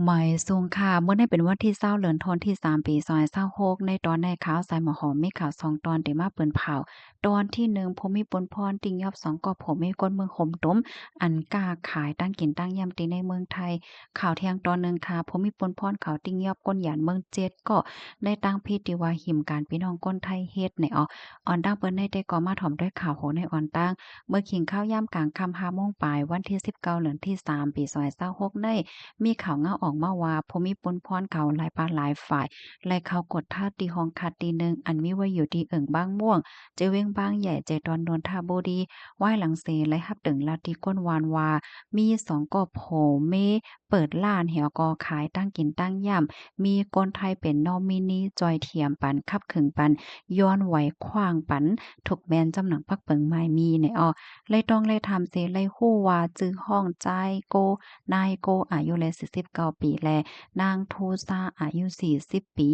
ໝາຍສູງຄ່ະ, ມື້ນີ້ເປັນວັນທີຊາວ ເດືອນທັນວາ ປີສອງພັນຊາວຫົກ. ໃນຕອນໃນຂ່າວສາຍໝໍຫອມ ມີຂ່າວສອງຕອນທີ່ມາເປີນເຜົາ. ຕອນທີໜຶ່ງ ຜູ້ມີປຸນພອນຕິງຍອບສອງກໍຜົວເມຍຄົນເມືອງໂຮມຕຸມ ອັນຄ້າຂາຍຕັ້ງກິນຕັ້ງຢາມຕິໃນເມືອງໄທ. ຂ່າວທ່ຽງຕອນໜຶ່ງຄ່ະ, ຜູ້ມີປຸນພອນເຂົາຕິງຍອບຄົນຫຍານເມືອງເຈັດກໍ ໃນຕາງຜິດທີ່ວ່າຫິມການພີ່ນ້ອງຄົນໄທເຮັດໃນອອກ. ອອນຕັ້ງເປີດໃນແຕ່ກໍມາຖອມດ້ວຍຂ່າວໂຫໃນອອນຕັ້ງ. ເມື່ອຄິງຄາວຍາມກາງຄ່ຳ ຫ້າໂມງປາຍ ວັນທີສິບເກົ້າ ເດືອນທັນວາ ປີສອງພັນຊາວຫົກໃນ ມີຂ່າວເງົາອອກມາວ່າ ຜູ້ມີປຸນພອນເຂົາຫຼາຍພາກຫຼາຍຝ່າຍ ໄດ້ເຂົ້າກວດທັດທີ່ຫ້ອງຂັດທີ່ໜຶ່ງ ອັນມີໄວ້ຢູ່ທີ່ເອີ່ງບາງມ່ວງ ເຈເວັງບາງໃຫຍ່ ເຈດອນນນທະບູລີ. ວາຍຫຼັງເສໄດ້ຮັບເຖິງລາດທີ່ກ້ວນວານວ່າ ມີສອງກໍຜົວເມຍ ເປີດຮ້ານແລ້ວກໍຂາຍຕັ້ງກິນຕັ້ງຢາມ, ມີຄົນໄທເປັນນໍມິນີ ຊ່ອຍຖຽມປັນ ຂັບເຄື່ອງປັນ ຍ້ອນໄຫວຂວ້າງປັນ ທຸກແມ່ນຈຳໜັງປັກເປິງໝາຍມີໃນອອກ. ໄລ່ຕ້ອງໄລ່ຖາມເສໄດ້ຮູ້ວ່າ ຊື່ຫ້ອງ ຈາຍໂກ ນາຍໂກ ອາຍຸໄດ້ສີ່ສິບເກົ້າປີ ແລະ ນາງທູຊາ ອາຍຸສີ່ສິບປີ.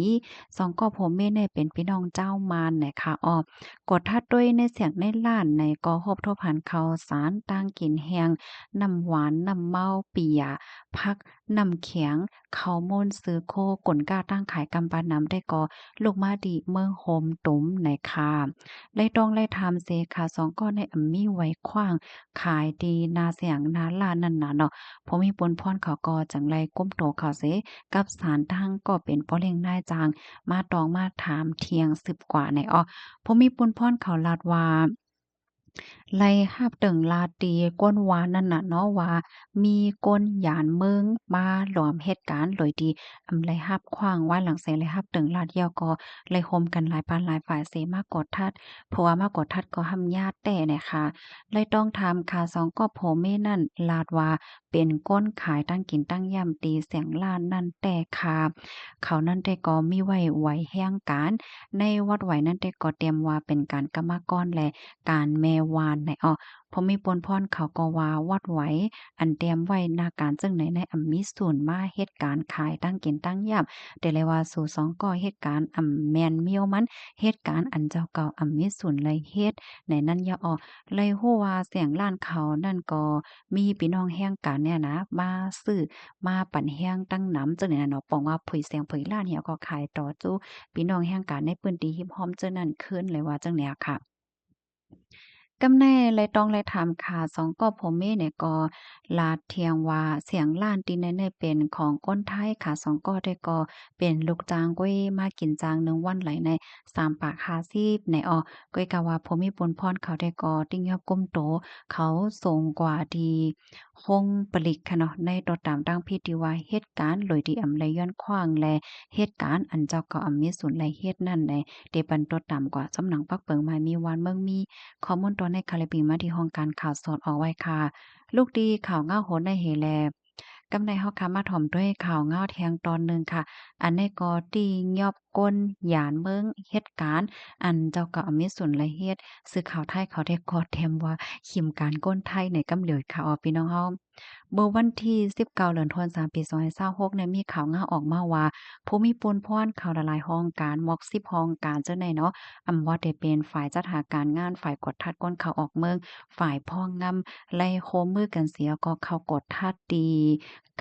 ສອງກໍຜົວເມຍນີ້ເປັນພີ່ນ້ອງຊາວມານໃນຄະອອກ. ກວດທັດດ້ວຍໃນສຽງໃນຮ້ານໃນກໍພົບທົບຫັນເຂົ້າສານ ຕັ້ງກິນແຫ້ງ ນ້ຳຫວານ ນ້ຳເມົາ ເບຍ ຜັກ ນ້ຳແຂງ ເຂົ້າມູນ ຊື່ໂຄ ກົນກ້າຕັ້ງຂາຍກຳປານຳ ແຕ່ກໍລຸກມາທີ່ເມືອງໂຮມຕຸມໃນຄາ. ໄລ່ຕ້ອງໄລ່ຖາມເສຂະ ສອງກໍໃນອຳມີໄຫວຂວ້າງຂາຍທີ່ໜ້າສຽງໜ້າຮ້ານນັ້ນນະເນາະ. ຜູ້ມີປຸນພອນເຂົາກໍຈັ່ງໄດ້ກຸມໂຕເຂົາເສ ກັບສານທັງກໍເປັນພໍ່ລ້ຽງນາຍຈ້າງ ມາຕ້ອງມາຖາມທ່ຽງສືບກວ່າໃນອອກ. ຜູ້ມີປຸນພອນເຂົາລາດວ່າ ໄດ້ຮັບເຖິງລາດທີ່ກ້ວນວ່ານັ້ນນະເນາະ ວ່າມີຄົນຫຍານເມືອງມາລວມເຮັດການໂດຍທີ່ ອຳ ໄດ້ຮັບຂວ້າງ. ວາຍຫຼັງເສໄດ້ຮັບເຖິງລາດແລ້ວກໍໄດ້ໂຮມກັນຫຼາຍພາກຫຼາຍຝ່າຍເສມາກວດທັດ ເພາະວ່າມາກວດທັດກໍຫ້າມຍາດແຕ່ນະຄະ. ໄດ້ຕ້ອງຖາມຂະ ສອງກໍຜົວເມຍນັ້ນລາດວ່າ ເປັນຄົນຂາຍຕັ້ງກິນຕັ້ງຢາມທີ່ສຽງຮ້ານນັ້ນແຕ່ຄະ. ເຂົານັ້ນແຕ່ກໍມີໄວ້ໄຫວແຮງການ ໃນວັດໄຫວນັ້ນແຕ່ກໍຕຽມວ່າເປັນການກຳມະກອນ ແລະ ການແມ່ວານໃນອອກ. ຜູ້ມີປຸນພອນເຂົາກໍວ່າ ວັດໄຫວອັນຕຽມໄວ້ໜ້າການເຊິ່ງໃນໃນອຳມີສູນມາເຮັດການຂາຍຕັ້ງກິນຕັ້ງຢາມ ແຕ່ແລວ່າສູສອງກໍເຮັດການອຳແມ່ນມີວມັນ ເຮັດການອັນເຈົ້າເກົ່າອຳມີສູນໄດ້ເຮັດໃນນັ້ນຢາອອກ. ໄດ້ຮູ້ວ່າສຽງຮ້ານເຂົານັ້ນກໍ ມີພີ່ນ້ອງແຮງການແນ່ນະ ມາຊື້ ມາປັນແຮງຕັ້ງນຳ ຈັ່ງນີ້ນະເນາະ. ປອງວ່າຜຸຍສຽງຜຸຍລ້ານແລ້ວກໍຂາຍຕໍ່ສູ່ພີ່ນ້ອງແຮງການໃນພື້ນທີ່ຮິມຮ່ອມເຈົ້ານັ້ນຄືນ ແລະວ່າຈັ່ງນີ້ອະຄະ. ກຳໃນໄລ່ຕ້ອງໄລ່ຖາມຂະ ສອງກໍຜົວເມຍນີ້ກໍລາດທ່ຽງວ່າ ສຽງລ້ານທີ່ແນ່ໆເປັນຂອງຄົນໄທ. ຂະ ສອງກໍແຕ່ກໍເປັນລູກຈ້າງກ້ວຍ ມາກິນຈ້າງໜຶ່ງວັນໄດ້ໃນສາມປາກຫ້າສິບໃນອອກ. ກ້ວຍກະວ່າຜູ້ມີປຸນພອນເຂົາແຕ່ກໍຕິງຍອບກຸມໂຕ ເຂົາສົ່ງກວ່າທີ່ ໂຮງຜະລິດຂະເນາະ ໃນຕົວຕາມຕັ້ງຜິດທີ່ວ່າເຮັດການໂດຍທີ່ອຳໄລຍ້ອນຂວາງ ແລະ ເຮັດການອັນເຈົ້າເກົ່າອຳມີສ່ວນໄດ້ເຮັດນັ້ນແລະ ເຕປັນຕົວຕາມກວ່າ ສຳນັກປັກເປິງໝາຍມີວານເມືອງມີ ຂໍ້ມູນຕົວໃນຄາລິບປິງມາທີ່ຫ້ອງການຂ່າວສອດອອກໄວ້ຄ່ະ. ລູກທີ່ຂ່າວເງົາໂຫດໃນເຮແລ ກຳໃນເຮົາຄ່ະມາຖອມດ້ວຍຂ່າວເງົາແທງຕອນໜຶ່ງຄ່ະ. ອັນນີ້ກໍຕິງຍອບ ກົນຫຍານເມືອງເຮັດການ ອັນເຈົ້າເກົ່າອຳມີສ່ວນໄດ້ເຮັດ. ສື່ຂ່າວໄທເຂົາໄດ້ກໍແຕ້ມວ່າ ຫິມການຄົນໄທໃນກຳຫຼຽວຄ່ະ ອອ ພີ່ນ້ອງເຮົາ. ເມື່ອວັນທີສິບເກົ້າ ເດືອນທັນວາ ປີສອງພັນຊາວຫົກນີ້ ມີຂ່າວເງົາອອກມາວ່າ ຜູ້ມີປຸນພອນເຂົາຫຼາຍໆຫ້ອງການ ໝົດສິບຫ້ອງການເຈົ້າໃນເນາະ ອຳວ່າແຕ່ເປັນຝ່າຍຈັດຫາການງານ, ຝ່າຍກວດທັດຄົນເຂົ້າອອກເມືອງ, ຝ່າຍພ້ອງງາມ ໄດ້ຮ່ວມມືກັນເສຍ ກໍເຂົ້າກວດທັດທີ່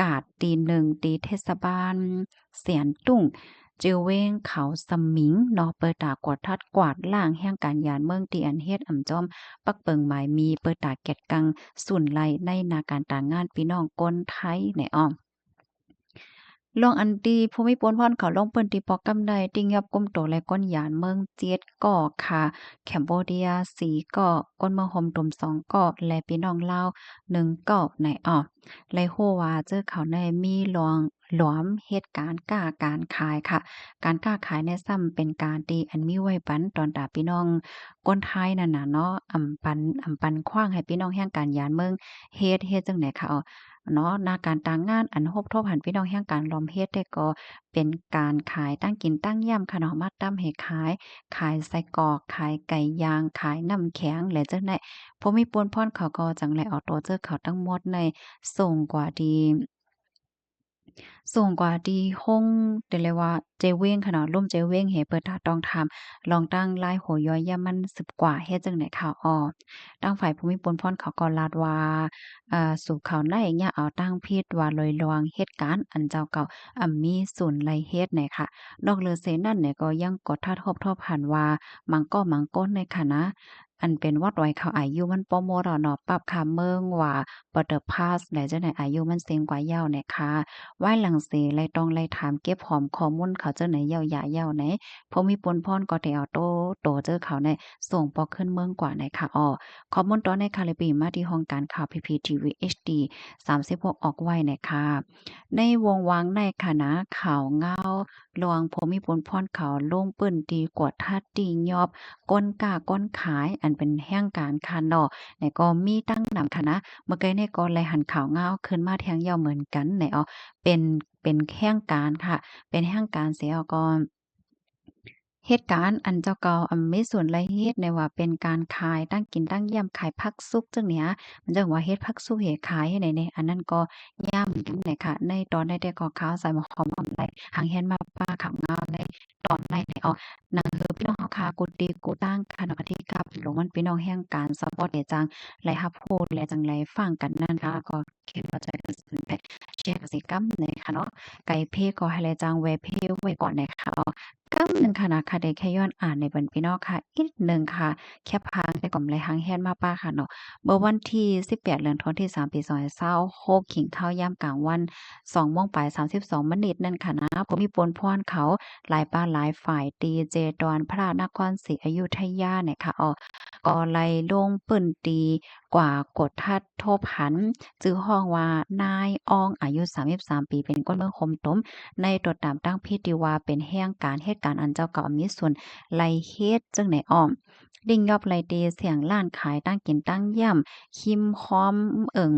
ກາດຕີໜຶ່ງ ທີ່ເທດສະບານແສນຕຸ້ງ ຈື່ເວງເຂົາສະໝິງເນາະ ເປີດຕາກວດທັດກວາດລ້າງແຮງການຫຍານເມືອງ ທີ່ອັນເຮັດອຳຈອມປັກເປິງໝາຍມີ ເປີດຕາແກດກັ້ງສູນໄລ່ໃນໜ້າການຕາງງານພີ່ນ້ອງຄົນໄທໃນອ້ອມ. ລວງອັນທີ່ຜູ້ມີປຸນພອນເຂົາລົງພື້ນທີ່ປອກກຳໄດ້ ຕິງຍອບກຸມໂຕ ແລະ ຄົນຫຍານເມືອງເຈັດກໍຄ່ະ, ແຄມໂບເດຍສີ່ກໍ, ຄົນເມືອງໂຮມຕຸມສອງກໍ ແລະ ພີ່ນ້ອງລາວໜຶ່ງກໍໃນອ້ອມ. ໄດ້ຮູ້ວ່າເຈົ້າເຂົາໄດ້ມີລວງຫຼວມເຮັດການຄ້າການຂາຍຄ່ະ. ການຄ້າຂາຍໃນຊ້ຳເປັນການທີ່ອັນມີໄວ້ປັນຕອນຕາພີ່ນ້ອງຄົນໄທນັ້ນນະເນາະ, ອຳປັນ ອຳປັນຂວ້າງໃຫ້ພີ່ນ້ອງແຮງການຫຍານເມືອງເຮັດ ເຮັດຈັ່ງໃດຄ່ະ ເນາະ. ໜ້າການຕາງງານອັນຮົບທົບຫັນພີ່ນ້ອງແຮງການລວມເຮັດ ແຕ່ກໍເປັນການຂາຍຕັ້ງກິນຕັ້ງຢາມຄ່ະເນາະ, ມາຕຳໃຫ້ຂາຍ, ຂາຍໄສ້ກອກ, ຂາຍໄກ່ຍ່າງ, ຂາຍນ້ຳແຂງ ແລະ ຈັ່ງໃດ. ຜູ້ມີປຸນພອນເຂົາກໍຈັ່ງໄດ້ເອົາໂຕເຈົ້າເຂົາທັງໝົດໃນ ສົ່ງກວ່າທີ່ ສົ່ງກວ່າທີ່ໂຮງ ເດເລວ່າ ເຈເວັງຂະເນາະ ລຸ່ມເຈເວັງ ເຫ ເປີດຕາຕ້ອງຖາມ ລອງຕັ້ງລາຍໂຫຍ້ອນຢ້າມມັນສືບກວ່າ ເຮັດຈັ່ງໃດຂາວອໍ. ທາງຝ່າຍພູມິພົນພອນເຂົາກໍລາດວ່າ ເອີ ສູ່ເຂົາໄດ້ຍະເອົາຕັ້ງຜິດວ່າລອຍລວງເຫດການ ອັນເຈົ້າເກົ່າອຳມີສ່ວນໄລ່ເຮັດນະຄະ. ນອກເຫຼືອເສນັ້ນນະ ກໍຍັງກວດທັດຮອບທອບຫັນວ່າ ບາງກໍບາງຄົນນະຄະນະ ອັນເປັນວັດໄວເຂົາອາຍຸມັນບໍ່ໝົດແລ້ວເນາະ ປັບຄຳເມືອງວ່າ Border Pass ແລະ ຈັ່ງໃດອາຍຸມັນເສັງກວ່າຍາວນະຄະ. ວາຍຫຼັງເສໄລ່ຕ້ອງໄລ່ຖາມເກັບຫອມຂໍ້ມູນເຂົາເຈົ້າໃນເຍົາຢາເຍົາໃນ ຜູ້ມີປຸນພອນກໍໄດ້ເອົາໂຕ ໂຕເຈົ້າເຂົາໃນ ສົ່ງປອກຂຶ້ນເມືອງກວ່າໃນຄະອໍ. ຂໍ້ມູນຕອນໃນຄະລິບມາທີ່ຫ້ອງການຂ່າວ PPTV HD ສາມສິບຫົກອອກໄວ້ນະຄະ. ໃນວົງວາງໃນຄະນະຂ່າວງາວ ລວງຜູ້ມີປຸນພອນເຂົາລົງພື້ນທີ່ກວດທັດຕີຍອບ ກົ້ນຄ້າກ້ນຂາຍ ອັນເປັນແຮງການຄະເນາະ ແລະ ກໍມີຕັ້ງນຳຄະນະ. ເມື່ອກີ້ນີ້ກໍໄດ້ຫັນຂ່າວງາວຂຶ້ນມາແທ່ງເຍົາເໝືອນກັນໃນອອ ເປັນ ເປັນແຮງການຄະ ເປັນແຮງການເສຍກໍ ເຫດການອັນເຈົ້າເກົ່າ ອຳ ມີສ່ວນໄລ່ເຮັດໃນວ່າເປັນການຂາຍຕັ້ງກິນຕັ້ງຢ້ຽມ ຂາຍຜັກສຸກຈັ່ງນີ້ ມັນຈັ່ງວ່າເຮັດຜັກສຸກເຮັດຂາຍໃຫ້ໃນນີ້ ອັນນັ້ນກໍຍາມນະຄະ. ໃນຕອນໃດແຕ່ກໍຂ່າວສາຍໝາຍຄວາມອອນລາຍ ຫາງແຮນມາປ້າຂ່າວງາວໃນຕອນໃດໃນອອກ ໜັງເຮີພີ່ນ້ອງເຮົາຄະ ກູຕີກູຕັ້ງຄະເນາະ ອະທິການລົງມັນ ພີ່ນ້ອງແຮງການ ສະບອດເດຈັ່ງໄດ້ຮັບຮູ້ ແລະ ຈັ່ງໄດ້ຟັງກັນນັ້ນຄະ ກໍເຫັນວ່າຈະເປັນແຊກະສິກຳໃນຄະເນາະ ໄກເພກໍໃຫ້ແລຈັ່ງແວເພໄວ້ກ່ອນໃນຄະ. ກຳໜຶ່ງຄະນະຄະ ເດແຄ່ຍ້ອນອ່ານໃນບັນພີ່ນ້ອງຄະ ອີກໜຶ່ງຄະ ແຄບພາງແຕ່ກໍບໍ່ໄດ້ຫາງແຮນມາປ້າຄະເນາະ. ເມື່ອວັນທີສິບແປດ ເດືອນທັນວາ ປີສອງພັນຊາວຫົກ ກິນເຂົ້າຍາມກາງວັນ ສອງໂມງປາຍສາມສິບສອງມະນິດນັ້ນຄະນະ ຜູ້ມີປຸນພອນເຂົາ ຫຼາຍປາກຫຼາຍຝ່າຍ ທີ່ເຈດອນພະນະຄອນສີອະຍຸທະຍານະຄະ ກໍໄດ້ລົງພື້ນທີ່ກວດກວດທັດ ທົບຫັນ ຊື່ຮ້ອງວ່າ ນາຍອອງ ອາຍຸສາມສິບສາມປີ ເປັນຄົນເມືອງໂຄມຕຸມ ໃນຕົວຕາມຕັ້ງຜິດທີ່ວ່າເປັນແຮງການ ເຫດການອັນເຈົ້າເກົ່າມີສ່ວນໄລ່ເຮັດ ເຊິ່ງໃນອ້ອມ ລິ້ງຍອບໄລ່ຕີສຽງຮ້ານຂາຍຕັ້ງກິນຕັ້ງຢ້ຽມ ຄິມຄອມເອີງ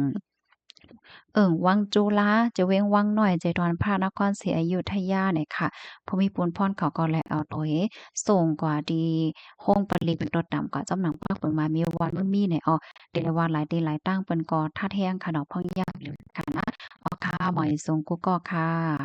ເອີງວັງຈຸລາ ຈະເວງວັງນ້ອຍ ເຈດອນພະນະຄອນສີອະຍຸທະຍານະຄະ. ຜູ້ມີປຸນພອນເຂົາກໍໄດ້ເອົາໂຕເອ ສົ່ງກວ່າທີ່ໂຮງປະລິເປັນຕົວຕາມກວ່າ ຈຳໜັງປາກເປີງມາມີວັນມີໃນອອ ເດລະວ່າຫຼາຍຕີຫຼາຍຕັ້ງເພິ່ນກໍທັດແຮງຄະເນາະ ພະຍາຍາມຢູ່ຄະນະ. ອອກຂ່າວໃໝ່ສົ່ງກູກໍຄ່ະ.